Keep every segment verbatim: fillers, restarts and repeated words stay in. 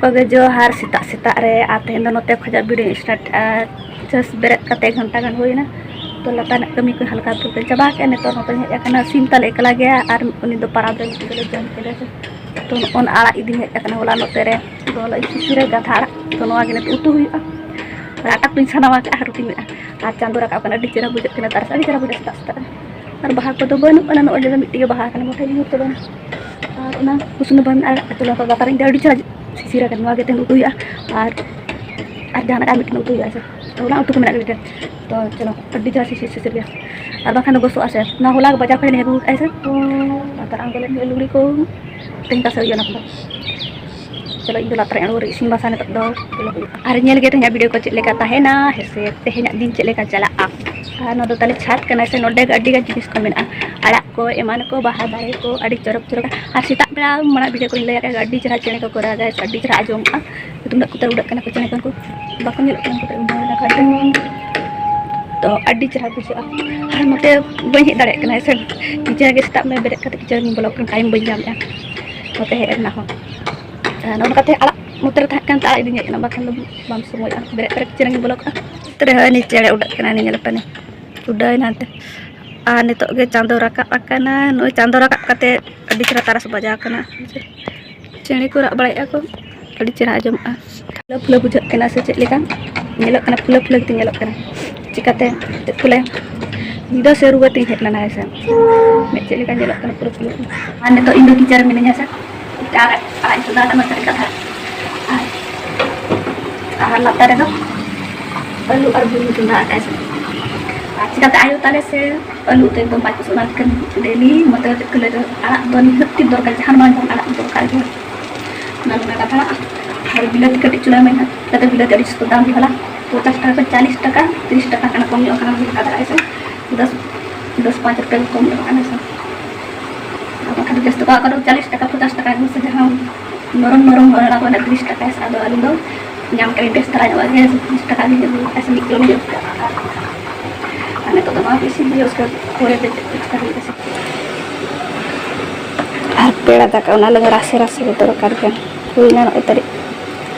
ᱠᱚᱜᱮ ᱡᱚᱦᱟᱨ ᱥᱮᱛᱟᱜ ᱥᱮᱛᱟᱜ ᱨᱮ᱾ ᱟᱨ ᱛᱮᱦᱮᱧ ᱫᱚ ᱱᱚᱛᱮ ᱠᱷᱚᱱᱟᱜ video start ᱟ᱾ Just ᱵᱮᱨᱮᱫ ᱠᱟᱛᱮ ᱜᱷᱚᱱᱴᱟ ᱜᱟᱱ ᱦᱩᱭᱱᱟ᱾ ᱛᱚ ᱞᱟᱛᱟᱨ ᱨᱮᱱᱟᱜ ᱠᱟᱹᱢᱤ ᱠᱚ ᱦᱟᱞᱠᱟ ᱯᱷᱩᱞᱠᱟᱹᱧ ᱪᱟᱵᱟ ᱠᱮᱫᱼᱟ᱾ ᱱᱤᱛᱚᱜ ᱱᱚᱛᱮᱧ ᱦᱮᱡ ᱟᱠᱟᱱᱟ᱾ ᱥᱤᱢ ᱛᱟᱞᱮ ᱮᱠᱞᱟ ᱜᱮᱭᱟ ᱟᱨ ᱩᱱᱤ ᱫᱚ ᱯᱟᱨᱟᱵᱽ ᱨᱮ ᱢᱤᱫᱴᱤᱡ ᱫᱚᱞᱮ ᱡᱚᱢ ᱠᱮᱫᱮᱭᱟ ᱥᱮ᱾ ᱛᱚ ᱱᱚᱜᱼᱚᱭ ᱟᱲᱟᱜ ᱤᱫᱤᱧ ᱦᱮᱡ ᱟᱠᱟᱱᱟ ᱦᱚᱞᱟ ᱱᱚᱛᱮ ᱨᱮ᱾ ᱛᱚ ᱦᱚᱞᱟ ᱤᱧ ᱥᱤᱥᱤᱨ ᱟᱠᱟᱫᱟ ᱟᱲᱟᱜ᱾ ᱛᱚ ᱱᱚᱣᱟ ᱜᱮ ᱱᱤᱛᱚᱜ ᱩᱛᱩ ᱦᱩᱭᱩᱜᱼᱟ᱾ ᱟᱨ ᱟᱴᱟ ᱠᱚᱧ ᱥᱟᱱᱟᱣ ᱟᱠᱟᱫᱼᱟ, ᱨᱩᱴᱤ ᱢᱮᱱᱟᱜᱼᱟ᱾ ᱟᱨ ᱪᱟᱸᱫᱚ ᱨᱟᱠᱟᱵ ᱠᱟᱱᱟ, ᱟᱹᱰᱤ ᱪᱮᱦᱨᱟ ᱵᱩᱡᱷᱟᱹᱜ ᱠᱟᱱᱟ ᱛᱟᱨᱟᱥ, ᱟᱹᱰᱤ ᱪᱮᱦᱨᱟ ᱵᱩᱡᱷᱟᱹᱜᱼᱟ ᱥᱮᱛᱟᱜ ᱥᱮᱛᱟᱜ ᱨᱮ᱾ ᱟᱨ ᱵᱟᱦᱟ ᱠᱚᱫᱚ ᱵᱟᱹᱱᱩᱜ ᱟᱱᱟ, ᱱᱚᱜᱼᱚᱭ ᱡᱮ ᱢᱤᱫᱴᱤᱡ ᱜᱮ ᱵᱟᱦᱟ ᱠᱟᱱᱟ, ᱢᱚᱴᱷᱮ ᱧᱩᱨ ᱛᱟᱵᱚᱱᱟ᱾ ᱟᱨ ᱚᱱᱟ ᱠᱩᱥᱱᱤ ᱵᱟᱦᱟ ᱢᱮᱱᱟᱜᱼᱟ, ᱟᱛᱳ ᱞᱟᱛᱟᱨ ᱞᱟᱛᱟᱨ ᱨᱮ ᱟᱹᱰᱤ ᱪᱮᱦᱨᱟ ᱥᱤᱥᱤᱨ ᱟᱠᱟᱱᱟ᱾ ᱱᱚᱣᱟ ᱜᱮ ᱛᱮᱦᱮᱧ ᱩᱛᱩ ᱦᱩᱭᱩᱜᱼᱟ᱾ ᱟᱨ ᱟᱨ ᱡᱟᱦᱟᱱᱟᱜ ᱟᱨ ᱢᱤᱫᱴᱮᱱ ᱩᱛᱩ ᱦᱩᱭᱩᱜᱼᱟ ᱥᱮ᱾ ᱛᱚ ᱚᱱᱟ ᱩᱛᱩ ᱠᱚ ᱢᱮᱱᱟᱜ ᱜᱮᱭᱟ᱾ ᱛᱚ ᱪᱚᱞᱚ, ᱟᱹᱰᱤ ᱪᱮᱦᱨᱟ ᱥᱤᱥᱤᱨ ᱥᱤᱥᱤᱨ ᱜᱮᱭᱟ᱾ ᱟᱨ ᱵᱟᱠᱷᱟᱱ ᱫᱚ ᱜᱚᱥᱚᱜᱼᱟ ᱥᱮ᱾ ᱚᱱᱟ ᱦᱚᱞᱟ ᱵᱟᱡᱟᱨ ᱠᱷᱚᱱ ᱞᱮ ᱟᱹᱜᱩ ᱠᱟᱜᱼᱟ ᱥᱮ᱾ ᱛᱚ ᱞᱟᱛᱟᱨ ᱟᱬᱜᱚ ᱞᱮᱱ ᱜᱮ ᱞᱩᱜᱽᱲᱤ ᱠᱚ ᱛᱮᱦᱮᱧ ᱛᱟᱥᱮ ᱦᱩᱭᱩᱜᱼᱟ ᱚᱱᱟ ᱠᱚᱫᱚ᱾ ᱪᱚᱞᱚ, ᱤᱧ ᱫᱚ ᱞᱟᱛᱟᱨ ᱨᱮ ᱟᱬᱜᱚ ᱨᱮ ᱤᱥᱤᱱ ᱵᱟᱥᱟᱝ ᱱᱤᱛᱚᱜ ᱫᱚ ᱪᱚᱞᱚ ᱦᱩᱭᱩᱜᱼᱟ᱾ ᱟᱨ ᱧᱮᱞ ᱜᱮ ᱛᱮᱦᱮᱧᱟᱜ video ᱠᱚ ᱪᱮᱫ ᱞᱮᱠᱟ ᱛᱟᱦᱮᱱᱟ, ᱦᱮᱸ ᱥᱮ᱾ ᱛᱮᱦᱮᱧᱟᱜ ᱫᱤᱱ ᱪᱮᱫ ᱞᱮᱠᱟ ᱪᱟᱞᱟᱜᱼᱟ᱾ ᱟᱨ ᱱᱚᱣᱟ ᱫᱚ ᱛᱟᱞᱮ ᱪᱷᱟᱫᱽ ᱠᱟᱱᱟ ᱥᱮ, ᱱᱚᱰᱮ ᱜᱮ ᱟᱹᱰᱤ ᱜᱟᱱ ᱡᱤᱱᱤᱥ ᱠᱚ ᱢᱮᱱᱟᱜᱼᱟ, ᱟᱲᱟᱜ ᱠᱚ ᱮᱢᱟᱱ ᱠᱚ, ᱵᱟᱦᱟ ᱫᱟᱨᱮ ᱠᱚ, ᱟᱹᱰᱤ ᱪᱚᱨᱚᱠ ᱪᱚᱨᱚᱠ᱾ ᱟᱨ ᱥᱮᱛᱟᱜ ᱵᱮᱲᱟ ᱢᱟᱲᱟᱝ video ᱠᱚᱨᱮᱧ ᱞᱟᱹᱭ ᱟᱠᱟᱫ ᱜᱮ, ᱟᱹᱰᱤ ᱪᱮᱦᱨᱟ ᱪᱮᱬᱮ ᱠᱚᱠᱚ ᱨᱟᱜᱟ, ᱟᱹᱰᱤ ᱪᱮᱦᱨᱟ ᱟᱸᱡᱚᱢᱚᱜᱼᱟ᱾ ᱛᱩᱢᱫᱟᱹᱜ ᱠᱚᱛᱮ ᱩᱰᱟᱹᱜ ᱠᱟᱱᱟ ᱠᱚ ᱪᱮᱬᱮ ᱠᱚ, ᱵᱟᱠᱚ ᱧᱮᱞᱚᱜ ᱠᱟᱱᱟ ᱩᱱᱠᱩ ᱫᱚ᱾ ᱛᱚ ᱟᱹᱰᱤ ᱪᱮᱦᱨᱟ ᱵᱩᱡᱷᱟᱹᱜᱼᱟ᱾ ᱟᱨ ᱱᱚᱛᱮ ᱵᱟᱹᱧ ᱦᱮᱡ ᱫᱟᱲᱮᱭᱟᱜ ᱠᱟᱱᱟ ᱦᱮᱸ ᱥᱮ᱾ ᱱᱤᱡᱮ ᱜᱮ ᱥᱮᱛᱟᱜ ᱢᱮ ᱵᱮᱨᱮᱫ ᱠᱟᱛᱮ kitchen ᱨᱤᱧ ᱵᱚᱞᱚ ᱠᱟᱱᱟ, time ᱵᱟᱹᱧ ᱧᱟᱢᱮᱫᱼᱟ ᱱᱚᱛᱮ ᱦᱮᱡ ᱨᱮᱱᱟᱜ ᱦᱚᱸ᱾ ᱟᱨ ᱱᱚᱜᱼᱚ ᱱᱚᱝᱠᱟᱛᱮ ᱟᱲᱟᱜ ᱱᱚᱛᱮ ᱨᱮ ᱛᱟᱦᱮᱸ ᱠᱟᱱ ᱛᱮ ᱟᱲᱟᱜ ᱤᱫᱤᱧ ᱦᱮᱡ ᱮᱱᱟ, ᱵᱟᱠᱷᱟᱱ ᱫᱚ ᱵᱟᱢ ᱥᱚᱢᱚᱭᱚᱜᱼᱟ᱾ ᱵᱮᱨᱮᱫ ᱯᱚᱨᱮ kitchen ᱨᱤᱧ ᱵᱚᱞᱚ ᱠᱚᱜᱼᱟ᱾ ᱱᱚᱛᱮ ᱨᱮ ᱦᱚᱸᱜᱼᱚᱭ ᱱᱤᱡ ᱪᱮᱬᱮ ᱩᱰᱟᱹᱜ ᱠᱟᱱᱟ, ᱱᱤ ᱧᱮᱞᱚᱜ ᱠᱟᱱᱟ, ᱩᱰᱟᱹᱭ ᱱᱟᱛᱮ᱾ ᱟᱨ ᱱᱤᱛᱚᱜ ᱜᱮ ᱪᱟᱸᱫᱚ ᱨᱟᱠᱟᱵ ᱟᱠᱟᱱᱟ᱾ ᱱᱚᱜᱼᱚᱭ ᱪᱟᱸᱫᱚ ᱨᱟᱠᱟᱵ ᱠᱟᱛᱮ ᱟᱹᱰᱤ ᱪᱮᱦᱨᱟ ᱛᱟᱨᱟᱥ ᱵᱟᱡᱟᱣ ᱠᱟᱱᱟ᱾ ᱪᱮᱬᱮ ᱠᱚ ᱨᱟᱜ ᱵᱟᱲᱟᱭᱮᱫᱼᱟ ᱠᱚ, ᱟᱹᱰᱤ ᱪᱮᱦᱨᱟ ᱟᱸᱡᱚᱢᱚᱜᱼᱟ᱾ ᱯᱷᱩᱞᱟᱹ ᱯᱷᱩᱞᱟᱹ ᱵᱩᱡᱷᱟᱹᱜ ᱠᱟᱱᱟ ᱥᱮ ᱪᱮᱫ ᱞᱮᱠᱟ? ᱧᱮᱞᱚᱜ ᱠᱟᱱᱟ, ᱯᱷᱩᱞᱟᱹ ᱯᱷᱩᱞᱟᱹ ᱜᱮᱛᱤᱧ ᱧᱮᱞᱚᱜ ᱠᱟᱱᱟ᱾ ᱪᱤᱠᱟᱹᱛᱮ ᱪᱮᱫ ᱠᱚ ᱞᱟᱹᱭᱟ, ᱧᱤᱫᱟᱹ ᱥᱮ ᱨᱩᱣᱟᱹ ᱛᱤᱧ ᱦᱮᱡ ᱞᱮᱱᱟ ᱦᱮᱸ ᱥᱮ᱾ ᱢᱮᱫ ᱪᱮᱫ ᱞᱮᱠᱟ ᱧᱮᱞᱚᱜ ᱠᱟᱱᱟ, ᱯᱩᱨᱟᱹ ᱯᱷᱩᱞᱟᱹ ᱯᱷᱩᱞᱟᱹ᱾ ᱟᱨ ᱱᱤᱛᱚᱜ ᱤᱧ ᱫᱚ kitchen ᱨᱮ ᱢᱤᱱᱟᱹᱧᱟ ᱥᱮ᱾ ᱟᱨ ᱟᱲᱟᱜ ᱤᱧ ᱪᱚᱸᱫᱟ ᱟᱠᱟᱫ ᱢᱟ ᱥᱟᱹᱨᱤ ᱠᱟᱛᱷᱟ᱾ ᱟᱨ, ᱟᱨ ᱞᱟᱛᱟᱨ ᱨᱮᱫᱚ ᱟᱹᱞᱩ ᱟᱨ ᱵᱩᱞᱩᱝ ᱪᱚᱸᱫᱟ ᱟᱠᱟᱫ ᱥᱮ᱾ ᱟᱨ ᱪᱤᱠᱟᱹᱛᱮ ᱟᱭᱳ ᱛᱟᱞᱮ ᱥᱮ ᱟᱹᱞᱩ ᱩᱛᱩ ᱮᱠᱫᱚᱢ ᱵᱟᱭ ᱠᱩᱥᱤᱭᱟᱜᱼᱟ, ᱚᱱᱟ ᱠᱷᱟᱹᱛᱤᱨ daily ᱢᱚᱛᱞᱚᱵ ᱪᱮᱫ ᱠᱚ ᱞᱟᱹᱭᱟ, ᱟᱲᱟᱜ ᱫᱚ ᱱᱤᱦᱟᱹᱛ ᱜᱮ ᱫᱚᱨᱠᱟᱨ, ᱡᱟᱦᱟᱱ ᱵᱟᱝ ᱡᱟᱦᱟᱱ ᱟᱲᱟᱜ ᱫᱚᱨᱠᱟᱨ ᱜᱮ᱾ ᱚᱱᱟ ᱞᱮᱠᱟ ᱠᱟᱛᱷᱟ᱾ ᱟᱨ ᱵᱤᱞᱟᱹᱛᱤ ᱠᱟᱹᱴᱤᱡ ᱪᱩᱞᱟᱹ ᱢᱮᱱᱟᱜᱼᱟ, ᱪᱤᱠᱟᱹᱛᱮ ᱵᱤᱞᱟᱹᱛᱤ ᱟᱹᱰᱤ ᱥᱚᱠᱛᱚ ᱫᱟᱢ ᱜᱮ ᱦᱚᱞᱟ, ᱯᱚᱧᱪᱟᱥ ᱴᱟᱠᱟ ᱠᱷᱚᱱ ᱪᱟᱞᱤᱥ ᱴᱟᱠᱟ, ᱛᱤᱨᱤᱥ ᱴᱟᱠᱟ ᱠᱟᱱᱟ, ᱠᱚᱢ ᱧᱚᱜ ᱠᱟᱱᱟ, ᱵᱤᱱ ᱦᱟᱛᱟᱣ ᱫᱟᱲᱮᱭᱟᱜᱼᱟ ᱥᱮ᱾ ᱫᱚᱥ, ᱫᱚᱥ ᱯᱟᱸᱪ ᱨᱩᱯᱤᱭᱟ ᱠᱚᱢ ᱧᱚᱜ ᱠᱟᱱᱟ ᱥᱮ᱾ ᱟᱫᱚ ᱠᱷᱟᱹᱞᱤ ᱡᱟᱹᱥᱛᱤ ᱠᱚ ᱟᱠᱚ ᱫᱚ ᱪᱟᱞᱤᱥ ᱴᱟᱠᱟ, ᱯᱚᱧᱪᱟᱥ ᱴᱟᱠᱟ ᱜᱮ ᱥᱮ, ᱡᱟᱦᱟᱸ ᱱᱚᱨᱚᱢ ᱱᱚᱨᱚᱢ ᱦᱚᱲ ᱚᱱᱟ ᱠᱚ ᱨᱮᱱᱟᱜ ᱛᱤᱨᱤᱥ ᱴᱟᱠᱟ ᱥᱮ᱾ ᱟᱫᱚ ᱟᱹᱞᱤᱧ ᱫᱚ ᱧᱟᱢ ᱠᱮᱫ ᱵᱮᱥ ᱫᱷᱟᱨᱟ ᱧᱚᱜ ᱜᱮ, ᱛᱤᱨᱤᱥ ᱴᱟᱠᱟ ᱜᱮ ᱧᱟᱢ ᱠᱮᱫᱼᱟ᱾ ᱟᱨ ᱱᱤᱛᱚᱜ ᱫᱚ ᱱᱚᱣᱟ ᱜᱮ ᱤᱥᱤᱱ ᱦᱩᱭᱩᱜᱼᱟ, ᱩᱥᱠᱮ ᱯᱚᱨᱮ ᱫᱚ ᱪᱮᱫ ᱠᱚ ᱪᱤᱠᱟᱹ ᱦᱩᱭᱩᱜᱼᱟ ᱥᱮ᱾ ᱟᱨ ᱯᱮᱲᱟ ᱫᱟᱠᱟ ᱚᱱᱟ ᱞᱟᱹᱜᱤᱫ ᱨᱟᱥᱮ ᱨᱟᱥᱮ ᱜᱮ ᱫᱚᱨᱠᱟᱨ ᱠᱟᱱᱟ᱾ ᱦᱩᱭᱱᱟ ᱱᱚᱜᱼᱚᱭ ᱛᱟᱹᱨᱤᱡ᱾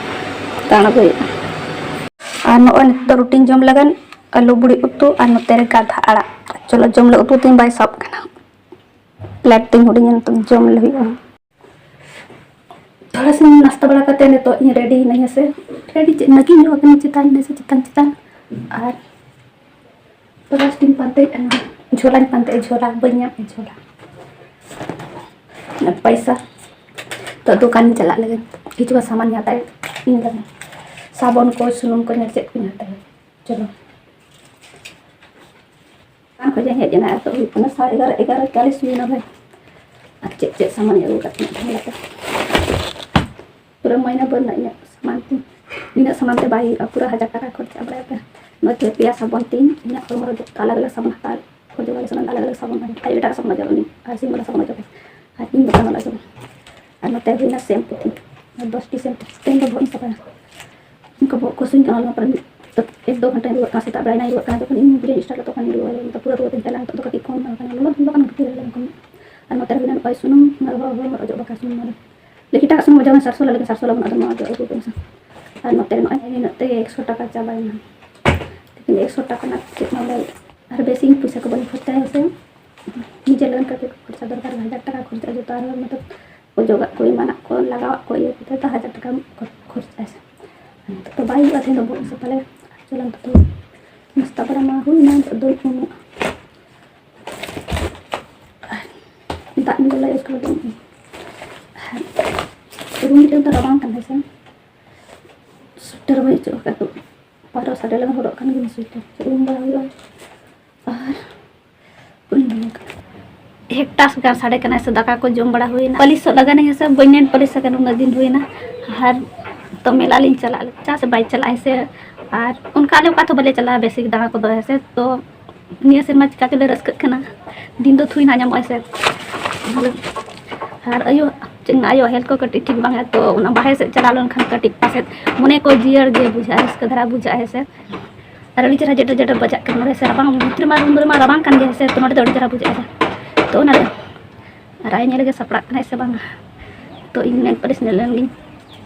ᱛᱟᱬᱜᱚᱭᱮᱫᱼᱟ᱾ ᱟᱨ ᱱᱚᱜᱼᱚᱭ ᱱᱤᱛᱚᱜ ᱫᱚ ᱨᱩᱴᱤᱧ ᱡᱚᱢ ᱞᱟᱹᱜᱤᱫ ᱟᱹᱞᱩ ᱵᱩᱲᱤ ᱩᱛᱩ ᱟᱨ ᱱᱚᱛᱮ ᱨᱮ ᱜᱟᱫᱷᱟ ᱟᱲᱟᱜ᱾ ᱪᱚᱞᱚ ᱡᱚᱢ ᱞᱮ, ᱩᱛᱩ ᱛᱤᱧ ᱵᱟᱭ ᱥᱟᱵ ᱠᱟᱱᱟ, ᱯᱞᱮᱴ ᱛᱤᱧ ᱦᱩᱰᱤᱧᱟ, ᱱᱤᱛᱚᱜ ᱡᱚᱢ ᱞᱮ ᱦᱩᱭᱩᱜᱼᱟ᱾ ᱛᱷᱚᱲᱟ ᱥᱤᱧ ᱱᱟᱥᱛᱟ ᱵᱟᱲᱟ ᱠᱟᱛᱮ ᱱᱤᱛᱚᱜ ᱤᱧ ᱨᱮᱰᱤ ᱭᱮᱱᱟᱹᱧ ᱦᱮᱸ ᱥᱮ, ᱨᱮᱰᱤ ᱪᱮᱫ ᱱᱟᱹᱠᱤᱧ ᱧᱚᱜ ᱟᱠᱟᱱᱟᱹᱧ ᱪᱮᱛᱟᱱ ᱦᱮᱸ ᱥᱮ, ᱪᱮᱛᱟᱱ ᱪᱮᱛᱟᱱ᱾ ᱟᱨ ᱵᱨᱟᱥ ᱛᱤᱧ ᱯᱟᱱᱛᱮᱭᱮᱫᱼᱟ, ᱡᱷᱚᱞᱟᱧ ᱯᱟᱱᱛᱮᱭᱮᱫᱼᱟ, ᱡᱷᱚᱞᱟ ᱵᱟᱹᱧ ᱧᱟᱢᱮᱫᱼᱟ, ᱡᱷᱚᱞᱟ᱾ ᱟᱨ ᱯᱚᱭᱥᱟ ᱛᱚ ᱫᱚᱠᱟᱱᱤᱧ ᱪᱟᱞᱟᱜ ᱞᱟᱹᱜᱤᱫ, ᱠᱤᱪᱷᱩ ᱜᱟᱱ ᱥᱟᱢᱟᱱ ᱤᱧ ᱦᱟᱛᱟᱣ ᱤᱧ ᱞᱟᱹᱜᱤᱫ, ᱥᱟᱵᱚᱱ ᱠᱚ, ᱥᱩᱱᱩᱢ ᱠᱚ, ᱧᱮᱞ ᱪᱮᱫ ᱠᱚᱧ ᱦᱟᱛᱟᱣᱟ᱾ ᱪᱚᱞᱚ᱾ ᱫᱚᱠᱟᱱ ᱠᱷᱚᱱ ᱤᱧ ᱦᱮᱡ ᱮᱱᱟ, ᱟᱨ ᱛᱚ ᱦᱩᱭᱩᱜ ᱠᱟᱱᱟ ᱥᱟᱲᱮ ᱮᱜᱟᱨᱚ, ᱮᱜᱟᱨᱚ ᱪᱟᱞᱤᱥ ᱦᱩᱭᱱᱟ ᱵᱷᱟᱭ᱾ ᱟᱨ ᱪᱮᱫ ᱪᱮᱫ ᱥᱟᱢᱟᱱ ᱟᱹᱜᱩ ᱠᱟᱛᱮ ᱯᱩᱨᱟᱹ ᱢᱟᱭᱱᱟ ᱵᱷᱳᱨ ᱨᱮᱱᱟᱜ ᱤᱧᱟᱹᱜ ᱥᱟᱢᱟᱱ ᱛᱤᱧ, ᱱᱤᱱᱟᱹᱜ ᱥᱟᱢᱟᱱ ᱛᱮ ᱵᱟᱭ ᱦᱩᱭᱩᱜᱼᱟ, ᱯᱩᱨᱟᱹ ᱦᱟᱡᱟᱨ ᱴᱟᱠᱟ ᱠᱷᱚᱨᱪᱟ ᱵᱟᱲᱟᱭ ᱯᱮ᱾ ᱱᱚᱜᱼᱚᱭ ᱛᱚ ᱯᱮᱭᱟ ᱥᱟᱵᱚᱱ ᱛᱤᱧ, ᱤᱧᱟᱹᱜ ᱦᱚᱲᱢᱚ ᱨᱮ ᱡᱚᱛᱚ ᱟᱞᱟᱜᱽ ᱟᱞᱟᱜᱽ ᱥᱟᱵᱚᱱ ᱦᱟᱛᱟᱣ, ᱚᱡᱚᱜ ᱟᱞᱮ ᱥᱟᱵᱚᱱ ᱟᱞᱟᱜᱽ ᱟᱞᱟᱜᱽ ᱥᱟᱵᱚᱱ, ᱟᱨ ᱮᱴᱟᱜ ᱥᱟᱵᱚᱱ ᱚᱡᱚᱜ ᱟᱹᱞᱤᱧ, ᱟᱨ ᱥᱤᱢ ᱵᱟᱞᱟ ᱥᱟᱵᱚᱱ ᱚᱡᱚᱜ ᱟᱹᱞᱤᱧ, ᱟᱨ ᱤᱧ ᱫᱚ ᱥᱟᱵᱚᱱ ᱚᱡᱚᱜ᱾ ᱟᱨ ᱱᱚᱛᱮ ᱦᱩᱭᱱᱟ ᱥᱮᱢᱯᱩ ᱛᱤᱧ, ᱟᱨ ᱫᱚᱥᱴᱤ ᱥᱮᱢᱯᱩ, ᱛᱮᱦᱮᱧ ᱫᱚ ᱵᱚᱦᱚᱜ ᱤᱧ ᱥᱟᱯᱷᱟᱭᱟ᱾ ᱤᱧ ᱠᱚ ᱵᱚᱦᱚᱜ ᱠᱚ ᱦᱟᱹᱥᱩᱧ ᱠᱟᱱᱟ, ᱚᱱᱟ ᱯᱚᱨᱮ ᱮᱠ ᱫᱚ ᱜᱷᱚᱱᱴᱟᱧ ᱨᱩᱣᱟᱹᱜ ᱠᱟᱱᱟ, ᱥᱮᱛᱟᱜ ᱵᱮᱲᱟ ᱮᱱᱟᱝ ᱨᱩᱣᱟᱹᱜ ᱠᱟᱱᱟ, ᱡᱚᱠᱷᱚᱱ ᱤᱧ ᱵᱤᱨᱤᱧ ᱥᱴᱟᱨᱴ ᱞᱮᱫ ᱛᱚᱠᱷᱚᱱ ᱤᱧ ᱨᱩᱣᱟᱹ ᱞᱮᱱᱟ, ᱯᱩᱨᱟᱹ ᱨᱩᱣᱟᱹ ᱛᱤᱧ ᱪᱟᱞᱟᱜᱼᱟ᱾ ᱱᱤᱛᱚᱜ ᱫᱚ ᱠᱟᱹᱴᱤᱡ ᱠᱚᱢ ᱧᱚᱜ ᱠᱟᱱᱟ, ᱞᱚᱞᱚ ᱫᱤᱱ ᱫᱚ ᱠᱟᱱᱟ ᱠᱟᱹᱴᱤᱡ ᱨᱩᱣᱟᱹ ᱞᱮᱱᱠᱷᱟᱱ᱾ ᱟᱨ ᱱᱚᱛᱮ ᱨᱮ ᱦᱩᱭᱱᱟ ᱱᱚᱜᱼᱚᱭ ᱥᱩᱱᱩᱢ, ᱱᱚᱣᱟ ᱫᱚ ᱦᱚᱲᱢᱚ ᱚᱡᱚᱜ ᱵᱟᱠᱷᱨᱟ ᱥᱩᱱᱩᱢ, ᱱᱚᱣᱟ ᱫᱚ ᱞᱟᱹᱭ ᱠᱮᱫᱟ ᱥᱩᱱᱩᱢ ᱚᱡᱚᱜ ᱢᱮ ᱥᱟᱨᱥᱚ ᱞᱟᱹᱜᱤᱫ, ᱥᱟᱨᱥᱚ ᱞᱟᱹᱜᱤᱫ ᱟᱫᱚ ᱱᱚᱣᱟ ᱚᱡᱚᱜ ᱟᱹᱜᱩ ᱠᱟᱜ ᱢᱮ ᱥᱮ᱾ ᱟᱨ ᱱᱚᱛᱮ ᱨᱮ ᱱᱚᱜᱼᱚᱭ ᱱᱤᱱᱟᱹᱜ ᱛᱮᱜᱮ ᱮᱠᱥᱚ ᱴᱟᱠᱟ ᱪᱟᱵᱟᱭᱮᱱᱟ, ᱞᱮᱠᱤᱱ ᱮᱠᱥᱚ ᱴᱟᱠᱟ ᱨᱮᱱᱟᱜ ᱪᱮᱫ ᱦᱚᱸ ᱵᱟᱭ, ᱟᱨ ᱵᱮᱥᱤ ᱯᱚᱭᱥᱟ ᱠᱚ ᱵᱟᱹᱧ ᱠᱷᱚᱨᱪᱟᱭᱟ ᱥᱮ᱾ ᱱᱤᱡᱮ ᱞᱟᱹᱜᱤᱫ ᱠᱟᱹᱴᱤᱡ ᱠᱷᱚᱨᱪᱟ ᱫᱚᱨᱠᱟᱨ, ᱦᱟᱡᱟᱨ ᱴᱟᱠᱟ ᱠᱷᱚᱨᱪᱟ ᱡᱚᱛᱚ, ᱟᱨ ᱢᱚᱛᱞᱚᱵ ᱚᱡᱚᱜᱟᱜ ᱠᱚ ᱮᱢᱟᱱᱟᱜ ᱠᱚ ᱞᱟᱜᱟᱣᱟᱜ ᱠᱚ ᱤᱭᱟᱹ ᱠᱟᱛᱮ ᱫᱚ ᱦᱟᱡᱟᱨ ᱴᱟᱠᱟ ᱠᱷᱚᱨᱪᱟᱜᱼᱟ ᱥᱮ᱾ ᱱᱤᱛᱚᱜ ᱫᱚ ᱵᱟᱭ ᱦᱩᱭᱩᱜᱼᱟ, ᱛᱮᱦᱮᱧ ᱫᱚ ᱵᱚᱦᱚᱜ ᱥᱟᱯᱷᱟ ᱞᱮ ᱪᱟᱞᱟᱜ᱾ ᱱᱤᱛᱚᱜ ᱫᱚ ᱱᱟᱥᱛᱟ ᱵᱟᱲᱟ ᱢᱟ ᱦᱩᱭᱱᱟ, ᱱᱤᱛᱚᱜ ᱫᱚ ᱩᱢᱩᱜ ᱟᱨ ᱫᱟᱜ ᱧᱩ ᱞᱮ ᱤᱥᱠᱩᱞ ᱫᱚ ᱟᱨ ᱨᱩᱢ ᱨᱮᱫᱚ ᱨᱟᱵᱟᱝ ᱠᱟᱱᱟ ᱥᱮ, ᱥᱩᱭᱮᱴᱟᱨ ᱵᱟᱹᱧ ᱚᱪᱚᱜ ᱟᱠᱟᱫ ᱫᱚ᱾ ᱯᱟᱣᱨᱟ ᱥᱟᱰᱮ ᱞᱮᱱ ᱦᱚᱨᱚᱜ ᱠᱟᱱ ᱜᱤᱧ ᱥᱩᱭᱮᱴᱟᱨ᱾ ᱩᱢ ᱵᱟᱲᱟ ᱦᱩᱭᱩᱜᱼᱟ ᱟᱨ ᱩᱢ ᱵᱟᱲᱟ ᱠᱟᱛᱮ ᱦᱮᱠᱴᱟᱥ ᱜᱟᱱ ᱥᱟᱰᱮ ᱠᱟᱱᱟ ᱥᱮ, ᱫᱟᱠᱟ ᱠᱚ ᱡᱚᱢ ᱵᱟᱲᱟ ᱦᱩᱭᱱᱟ᱾ ᱯᱟᱹᱞᱤᱥᱚᱜ ᱞᱟᱜᱟᱱᱤᱧ ᱥᱮ, ᱵᱟᱹᱧ ᱱᱮᱞ ᱯᱟᱹᱞᱤᱥ ᱟᱠᱟᱱ ᱩᱱᱟᱹᱜ ᱫᱤᱱ ᱦᱩᱭᱱᱟ᱾ ᱟᱨ ᱛᱚ ᱢᱮᱞᱟ ᱞᱤᱧ ᱪᱟᱞᱟᱜ ᱞᱟᱹᱜᱤᱫ, ᱪᱮᱫᱟᱜ ᱥᱮ ᱵᱟᱭ ᱪᱟᱞᱟᱜᱼᱟ ᱥᱮ᱾ ᱟᱨ ᱚᱱᱠᱟ ᱟᱞᱮ ᱚᱠᱟ ᱛᱚ ᱵᱟᱞᱮ ᱪᱟᱞᱟᱜᱼᱟ ᱵᱮᱥᱤ ᱫᱟᱬᱟ ᱠᱚᱫᱚ ᱦᱮᱸ ᱥᱮ᱾ ᱛᱚ ᱱᱤᱭᱟᱹ ᱥᱮᱨᱢᱟ ᱪᱤᱠᱟ ᱪᱚᱞᱮ ᱨᱟᱹᱥᱠᱟᱹᱜ ᱠᱟᱱᱟ, ᱫᱤᱱ ᱫᱚ ᱛᱷᱩᱭ ᱱᱟᱜ ᱧᱟᱢᱚᱜᱼᱟ ᱥᱮ᱾ ᱟᱨ ᱟᱭᱳ, ᱪᱮᱫ ᱟᱭᱳ ᱦᱮᱞᱛᱷ ᱠᱚ ᱠᱟᱹᱴᱤᱡ ᱴᱷᱤᱠ ᱵᱟᱝ ᱛᱟᱭᱟ, ᱛᱚ ᱚᱱᱟ ᱵᱟᱦᱨᱮ ᱥᱮᱫ ᱪᱟᱞᱟᱣ ᱞᱮᱱᱠᱷᱟᱱ ᱠᱟᱹᱴᱤᱡ ᱯᱟᱥᱮᱡ ᱢᱚᱱᱮ ᱠᱚ ᱡᱤᱭᱟᱹᱲ ᱜᱮ ᱵᱩᱡᱷᱟᱹᱜᱼᱟ, ᱨᱟᱹᱥᱠᱟᱹ ᱫᱷᱟᱨᱟ ᱵᱩᱡᱷᱟᱹᱜᱼᱟ ᱦᱮᱸ ᱥᱮ᱾ ᱟᱨ ᱟᱹᱰᱤ ᱪᱮᱦᱨᱟ ᱡᱮᱴᱮᱨ ᱡᱮᱴᱮᱨ ᱵᱟᱡᱟᱜ ᱠᱟᱱᱟ ᱱᱚᱰᱮ ᱥᱮ, ᱨᱟᱵᱟᱝ ᱵᱷᱤᱛᱨᱤ ᱨᱮᱢᱟ ᱨᱩᱢ ᱨᱮᱢᱟ ᱨᱟᱵᱟᱝ ᱠᱟᱱ ᱜᱮᱭᱟ ᱦᱮᱸ ᱥᱮ, ᱛᱚ ᱱᱚᱰᱮ ᱫᱚ ᱟᱹᱰᱤ ᱪᱮᱦᱨᱟ ᱵᱩᱡᱷᱟᱹᱜᱼᱟ ᱥᱮ᱾ ᱛᱚ ᱚᱱᱟᱨᱮ ᱟᱨ ᱟᱭ ᱧᱮᱞ ᱜᱮ ᱥᱟᱯᱲᱟᱜ ᱠᱟᱱᱟᱭ ᱥᱮ ᱵᱟᱝ᱾ ᱛᱚ ᱤᱧ ᱱᱮᱞ ᱯᱟᱹᱞᱤᱥ ᱧᱮᱞ ᱞᱮᱱ ᱜᱤᱧ᱾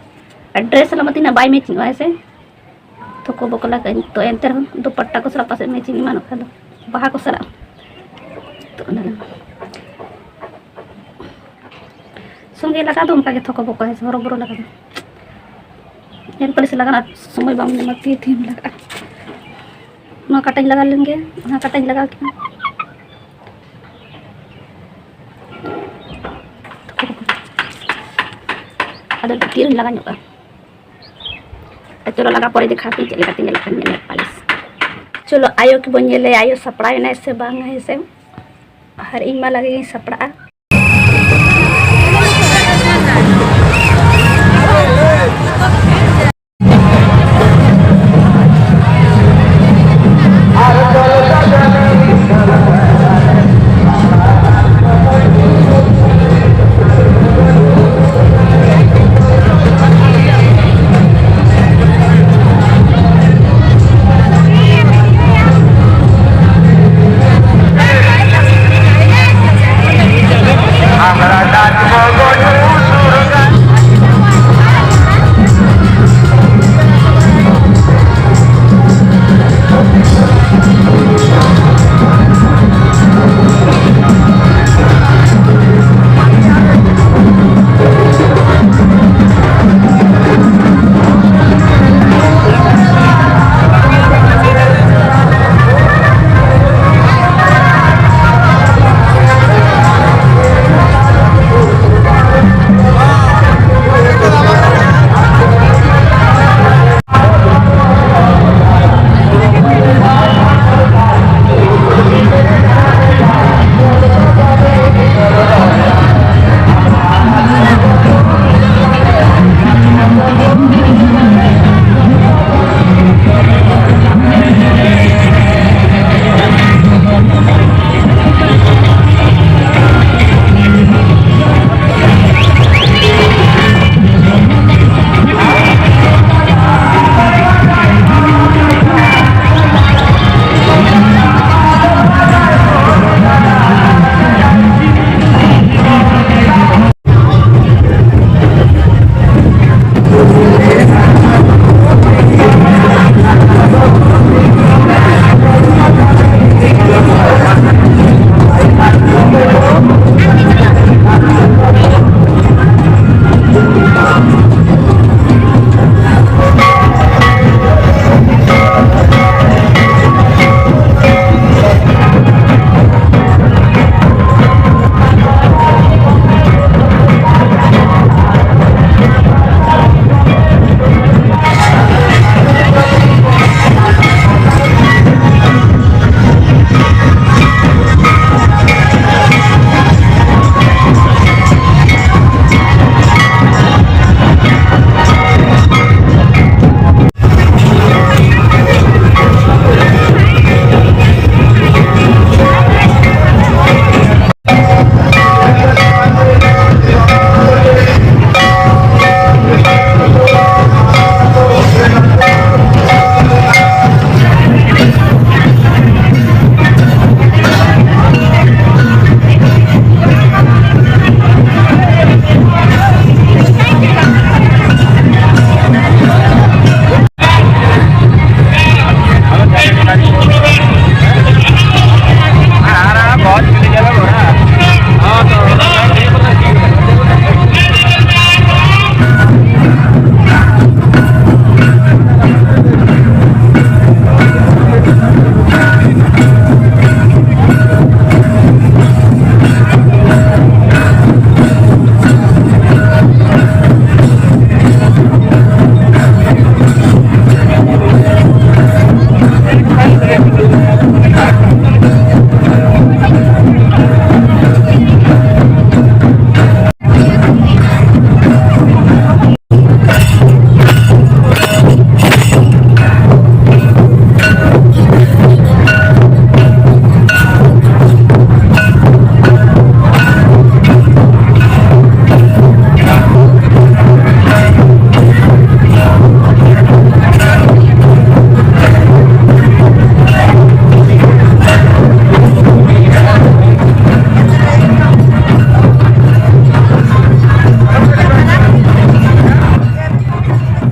ᱟᱨ ᱰᱨᱮᱥ ᱥᱟᱞᱟᱜ ᱢᱟ ᱛᱤᱱᱟᱹᱜ ᱵᱟᱭ ᱢᱮᱪᱤᱝᱚᱜᱼᱟ, ᱦᱮᱸ ᱥᱮ? ᱛᱷᱚᱠᱚ ᱵᱚᱠᱚ ᱞᱟᱜᱟᱜ ᱟᱹᱧ, ᱛᱚ ᱮᱱᱛᱮ ᱨᱮᱦᱚᱸ ᱫᱩᱯᱟᱴᱴᱟ ᱠᱚ ᱥᱟᱞᱟᱜ ᱯᱟᱥᱮᱡ ᱢᱮᱪᱤᱝ ᱮᱢᱟᱱᱚᱜ ᱠᱷᱟᱱ ᱫᱚ, ᱵᱟᱦᱟ ᱠᱚ ᱥᱟᱞᱟᱜ᱾ ᱛᱚ ᱚᱱᱟ ᱞᱟᱹᱜᱤᱫ ᱥᱚᱸᱜᱮ ᱞᱟᱜᱟᱜ ᱫᱚ ᱚᱱᱠᱟ ᱜᱮ ᱛᱷᱚᱠᱚ ᱵᱚᱠᱚ, ᱦᱮᱸ ᱥᱮ, ᱦᱚᱨᱚ ᱵᱚᱨᱚ ᱞᱟᱜᱟᱜ ᱫᱚ᱾ ᱱᱮᱞ ᱯᱟᱹᱞᱤᱥ ᱞᱟᱜᱟᱜ ᱥᱚᱢᱚᱭ ᱵᱟᱝ ᱧᱟᱢᱟ, ᱛᱤ ᱛᱷᱤᱢ ᱞᱟᱜᱟᱜᱼᱟ᱾ ᱱᱚᱣᱟ ᱠᱟᱴᱟᱧ ᱞᱟᱜᱟᱣ ᱞᱮᱱ ᱜᱮ, ᱚᱱᱟ ᱠᱟᱴᱟᱧ ᱞᱟᱜᱟᱣ ᱠᱮᱫᱟ᱾ ᱟᱫᱚ ᱛᱤᱨᱮᱧ ᱞᱟᱜᱟᱣ ᱧᱚᱜ ᱠᱟᱜᱼᱟ᱾ ᱪᱚᱞᱚ ᱞᱟᱜᱟ ᱯᱚᱨᱮ ᱫᱮᱠᱷᱟᱣ ᱯᱮ ᱪᱮᱫ ᱞᱮᱠᱟᱛᱮ ᱧᱮᱞᱚᱜ ᱠᱟᱱᱟ ᱱᱮᱞ ᱯᱟᱹᱞᱤᱥ᱾ ᱪᱚᱞᱚ ᱟᱭᱳ ᱠᱤ ᱵᱚᱱ ᱧᱮᱞᱮᱭᱟ, ᱟᱭᱳ ᱥᱟᱯᱲᱟᱣ ᱮᱱᱟᱭ ᱥᱮ ᱵᱟᱝ, ᱦᱮᱸ ᱥᱮ? ᱟᱨ ᱤᱧ ᱢᱟ ᱞᱟᱜᱮ ᱜᱤᱧ ᱥᱟᱯᱲᱟᱜᱼᱟ᱾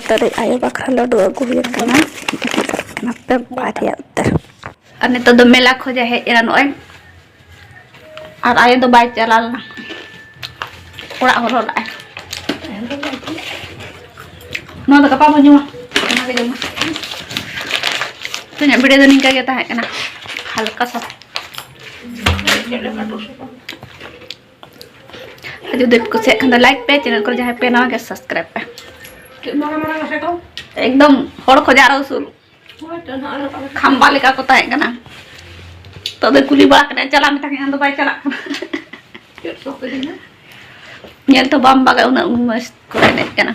ᱛᱟᱨᱮᱡ ᱟᱭᱳ ᱵᱟᱠᱷᱨᱟ ᱞᱟᱹᱰᱩ ᱟᱹᱜᱩ ᱦᱩᱭ ᱟᱠᱟᱱᱟ᱾ ᱱᱟᱯᱮ ᱵᱟᱨᱭᱟ ᱩᱛᱟᱹᱨ᱾ ᱟᱨ ᱱᱤᱛᱚᱜ ᱫᱚ ᱢᱮᱞᱟ ᱠᱷᱚᱱ ᱦᱮᱡ ᱮᱱᱟ ᱱᱚᱜᱼᱚᱭ᱾ ᱟᱨ ᱟᱭᱳ ᱫᱚ ᱵᱟᱭ ᱪᱟᱞᱟᱣ ᱞᱮᱱᱟ, ᱚᱲᱟᱜ ᱦᱚᱨᱚ ᱞᱟᱜᱼᱟᱭ᱾ ᱱᱚᱣᱟ ᱫᱚ ᱜᱟᱯᱟ ᱵᱚᱱ ᱡᱚᱢᱟ, ᱚᱱᱟᱜᱮ ᱡᱚᱢᱟ᱾ ᱛᱮᱦᱮᱧᱟᱜ ᱵᱷᱤᱰᱤᱭᱳ ᱫᱚ ᱱᱤᱝᱠᱟ ᱜᱮ ᱛᱟᱦᱮᱸ ᱠᱟᱱᱟ, ᱦᱟᱞᱠᱟ ᱥᱟ᱾ ᱟᱨ ᱡᱩᱫᱤ ᱯᱮ ᱠᱩᱥᱤᱭᱟᱜ ᱠᱷᱟᱱ ᱫᱚ ᱞᱟᱭᱤᱠ ᱯᱮ, ᱪᱮᱱᱮᱞ ᱠᱚᱨᱮ ᱡᱟᱦᱟᱸᱭ ᱯᱮ ᱱᱟᱣᱟ ᱜᱮ ᱥᱟᱵᱥᱠᱨᱟᱭᱤᱵ ᱯᱮ᱾ ᱮᱠᱫᱚᱢ ᱦᱚᱲ ᱠᱷᱚᱡᱟᱜ ᱟᱨᱚ ᱩᱥᱩᱞ᱾ ᱠᱷᱟᱢᱵᱟ ᱞᱮᱠᱟ ᱠᱚ ᱛᱟᱦᱮᱸ ᱠᱟᱱᱟ᱾ ᱛᱚ ᱟᱫᱚ ᱠᱩᱞᱤ ᱵᱟᱲᱟ ᱠᱮᱫᱟ, ᱪᱟᱞᱟᱜ ᱢᱮᱛᱟ ᱠᱤᱱᱟ, ᱟᱫᱚ ᱵᱟᱭ ᱪᱟᱞᱟᱜ ᱠᱟᱱᱟ᱾ ᱧᱮᱞ ᱛᱚ ᱵᱟᱢ ᱵᱟᱜᱟ, ᱩᱱᱟᱹᱜ ᱢᱚᱡᱽ ᱠᱚ ᱮᱱᱮᱡ ᱠᱟᱱᱟ᱾